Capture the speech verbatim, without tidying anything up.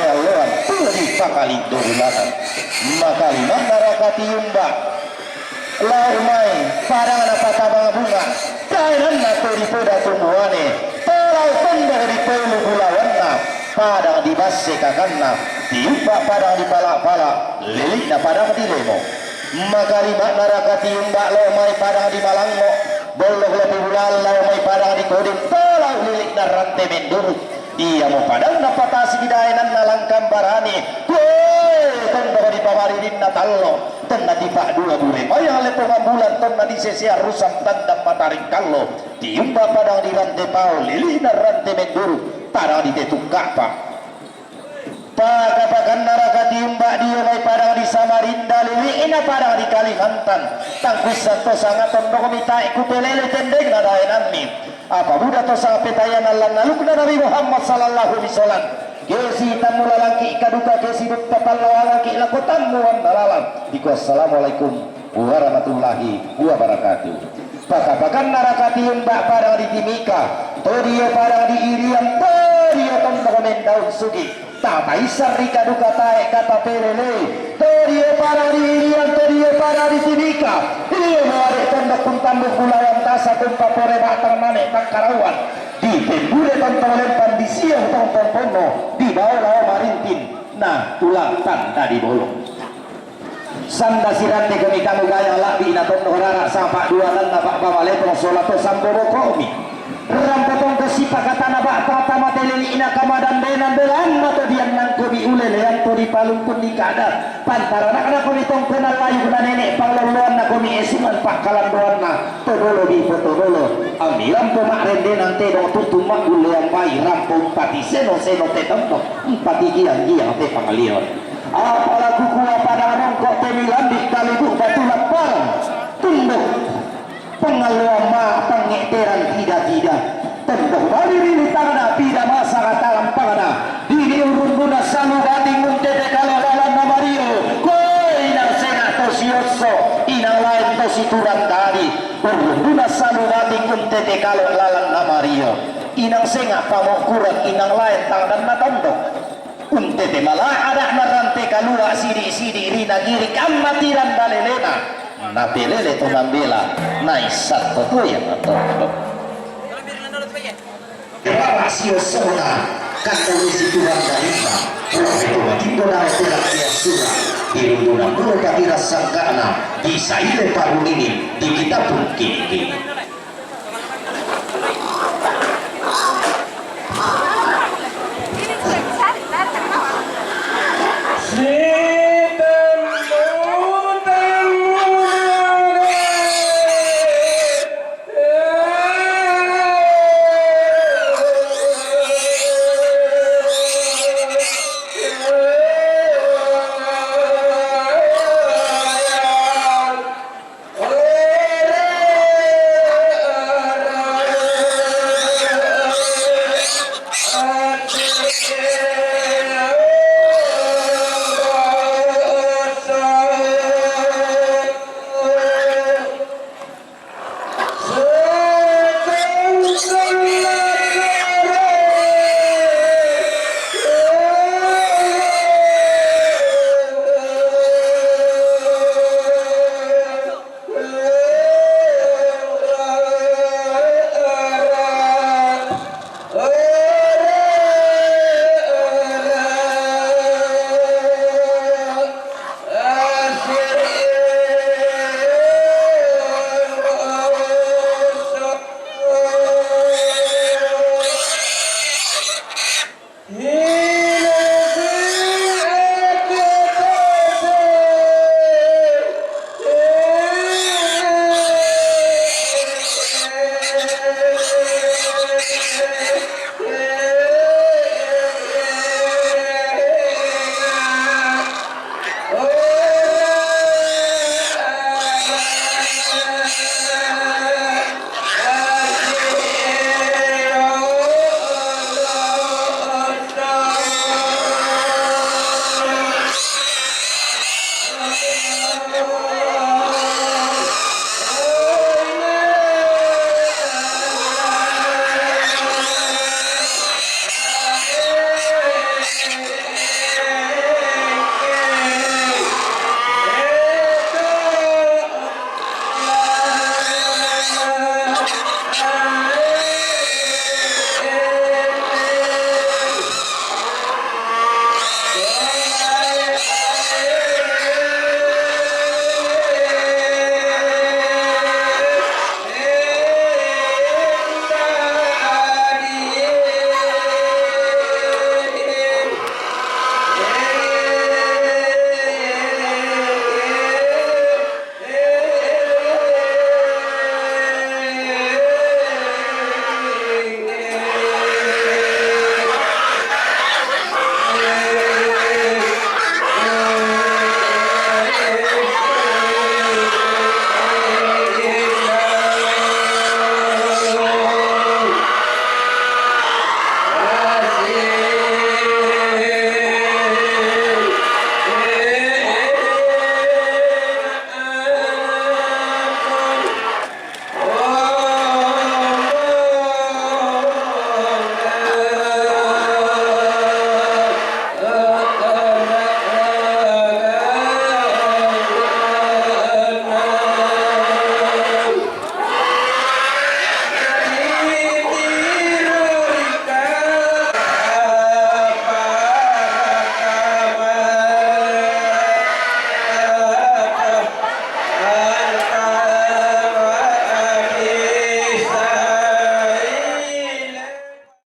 Alloan tu di pakaliddo bulanan. Makalima'na raka tiumba lao mai padang na patabang bunga, daenanna to di poda tumbuane, to lao tondok di poulu bulawanna, padang di basse kakanna, tiumba padang di pala-pala, lili'na padang di lemo. Makalima'na raka tiumba lao mai padang di malangngo, bollok lopi bulaan lao mai padang di koding, to lao lili'na rante menduru. Iamo padang napatasiki daenanna Langkan Barani, koe tondok di pamaririnna tallo, tonna tipa'dua bure mayang lepongan bulan, tonna disesea rusang tandang mataring kallo, tiumba padang di rante pao, lili'na rante menduru, padang di tetukka'pa. Paka-pakanna raka tiumba dio mai padang di Samarinda, lili'na padang di Kalimantan, tangkuissan to sanga tondok mitae kupelele tendengna daenammi. Apa buda to sanga petayana lanna lukna Nabi Muhammad sallallahu alaihi wasallam. Kesi tammu lalangki kaduka, kesi beppa pallawangki lako tammu wanda lalang. Iko assalamualaikum warahmatullahi wabarakatuh. Paka-pakanna raka tiumba padang di Timika, to dio padang di Irian, to dio tondok mendaun sugi. Tataissan ri kaduka tae kata pelele, to dio padang di Irian, to dio padang di Timika. Dio mawade tondok kuntanduk bulawan tasa tumpa pore batang mane takkarauan. Di pembure tontong lempang di sio tongtong ponno, di bao lao marintin, na tulang tanda di bolong. Sanda sirante komi kamu gaya labbi na tonno rara sapa dua nanna pak bawale tong sola to sambo bokomi. Rampo tongko sipakatana bak tata mate lili ina kamadan denan belanna to diannang komi ulelean to di palungkun di kada. Pantaranakna komi tongko na layu na nenek pangloloanna komi esungan pak kalandoanna to dolo di poto dolo. Amirampo mak rendenan tedong tutu mak ulean bai rampo umpati seno seno te tongko umpati giang giang te pangalion. Apala kukua padang rongkok temi lambik kalibu batu lapar. Tunduk. Pengaluan ma pengeteran tidak-tidak. Tunduk bali rili tangana pida masa katalam pangana. Dini urunduna salu bating untete kalo lalan na mario. Koe inang senga to siosso, inang lain to situran tadi. Urunduna salu bating untete kalo lalan na mario. Inang senga pamokurang inang lain tangdan na tondok. Untete mala ada'na rante kalua sidi-sidi ri nagiri kamma tiran balelena. Napelele to nambela, naissan to toyang to. Rara sio sona, kata wesi Tuhan darimma. Rohe to matindo na tera kia sura. Dirunduna mulo patira sangkana, disaile parunini, di kita pun kini-kini.